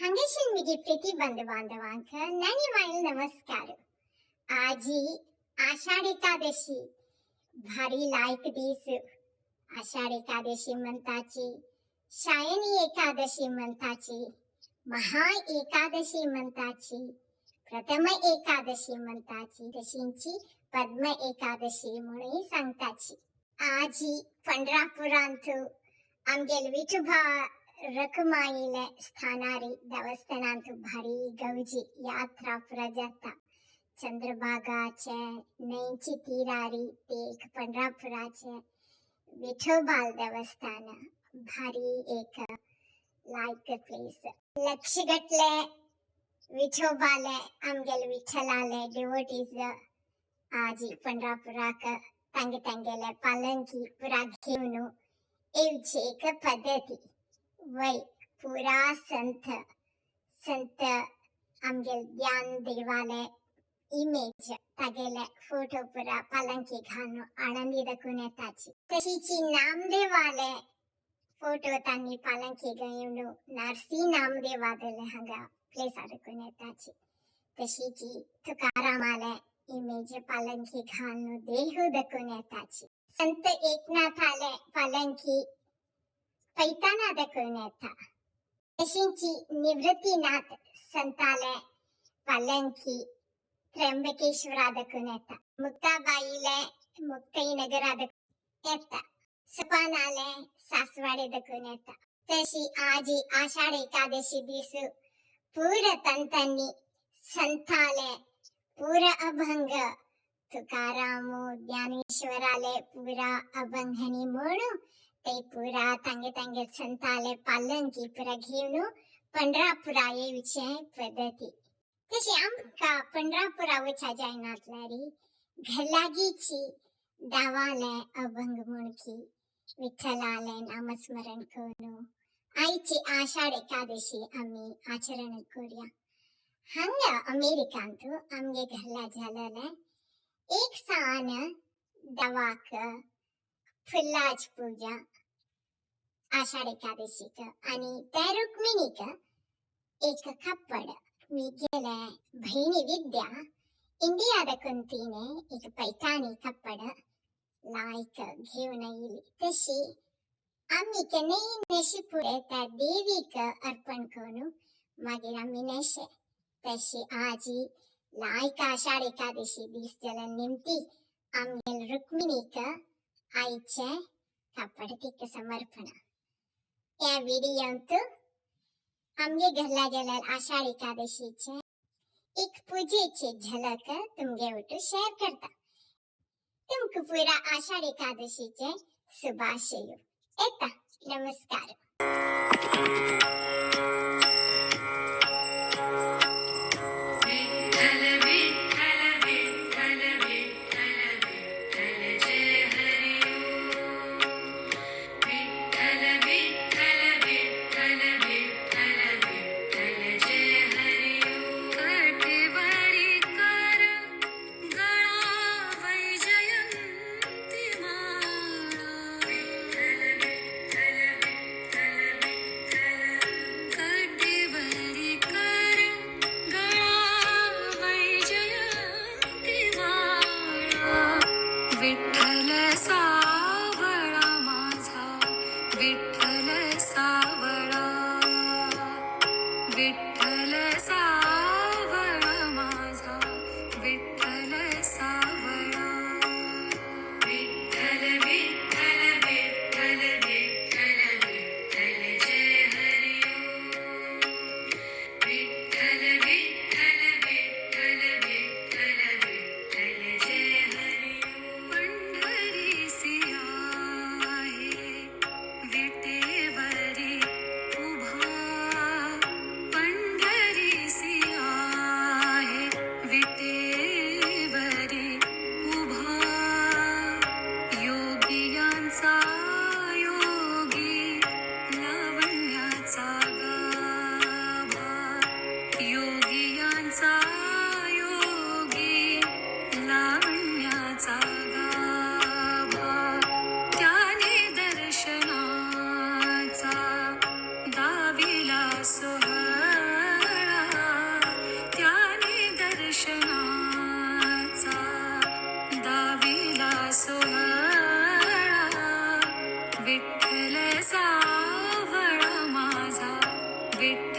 हांगेशीन मिगी प्रिती बंधु बांधवांक नानी मायल नमस्कार। आजी आषाढ एकादशी भारी लायक दीस। आषाढ एकादशी म्हणताची, शायनी एकादशी म्हणताची, महा एकादशी म्हणताची, प्रथम एकादशी म्हणताची, तशींची पद्म एकादशी म्हणून सांगताची। आजी पंढरपुरांत आमगेल विठुबा रखुमाईले स्थानारी देवस्थानांत भारी गवजी यात्रा पुरा जाता। चंद्रभागाचे न्हंयची तिरारी ते एक पंढरपुराचे विठोबाल देवस्थान भारी एक लायक प्लेस। लक्षगटले विठोबाले आमगेल विठ्ठलाले डिवोटीज आजी पंढरपुराक तांगे तांगेले पालंकी पुरा घेवन येवची एक पद्दती। वय पुरा संत संत आमगेल ज्ञान देवाले इमेज तागेले फोटो पुरा पालंकी घालून आळंदी दाखोवन येताची। तशीची नामदेवाले फोटो तांणी पालंकी घेवन नरसी नामदेवाले हांगा प्लेसा दाखोवन येताची। तशीची तुकारामाले इमेज पालंकी घालून देहू दाखोवन येताची। संत एकनाथाले पालंकी पैताना दाखोवन येता। तशींची निवृत्तीनाथ संताले पालंकी त्र्यंबकेश्वरा दाखोवन येता। मुक्ताबाईले मुक्ताईनगरा दाखोवन येता। सुपानाले सासवाडे दाखोवन येता। तशी आजी आषाढ एकादशी दीस पूर तंतांनी संताले पूर अभंग तुकाराम ज्ञानेश्वराले पुरा अभंगनी म्हणून ते पुरा तांगे तांगे संताले पालंकी पुरा घेवन पंढरपुरा येवचे पद्दती। तशी आमकां पंढरपुरा वचच्या जायनातल्यारी घरलागीची दावाले अभंग म्हणकी विठ्ठलाले नामस्मरण करून आयची आषाढ एकादशी आमी आचरण करूया। हांगा अमेरिकांत आमगे घरला जालेले एक सान दवाक फुलाच पूजा आषाढ एकादशीक आनी त्या रुक्मिणीक एक कापड मिगेले भयणी विद्या इंडिया दाखोवन तिणें एक पैतानी कापड लायक घेवन येयली। तशी आमी केन्नाय न्हेशी फुडें त्या देवीक अर्पण करून मागीर आमी न्हेशे। तशी आजी लायक आषाढ एकादशी दीस जाल्यार निमती आमगेल रुक्मिणीक आयचें कापड तिका समर्पण। ह्या व्हिडियोंत आमगे घरला गेल्यार आषाढ एकादशीचे एक पुजेची झलक तुमगे वटू शेअर करता। तुमकां पुरा आषाढ एकादशीचे शुभाशय। येता, नमस्कार। विठ्ठल सावळा माझा, विठ्ठल सावळा, विठ्ठल सावळा माझा, विठ्ठल सावळा। विठ्ठल विठ्ठल विठ्ठल विठ्ठल विठ्ठल जय हरी ओम। विठ्ठल विठ्ठल विठ्ठल विठ्ठल विठ्ठल जय हरी ओम। पंढरीसी आहे विटेवरी उभा, पंढरीसी आहे विटेवरी उभा, योगियांचा योगी लावण्याचा गाभा, योगियांचा योगी लावण्याचा गाभा, त्याने दर्शनाचा दाविला सोहळा। विठ्ठल.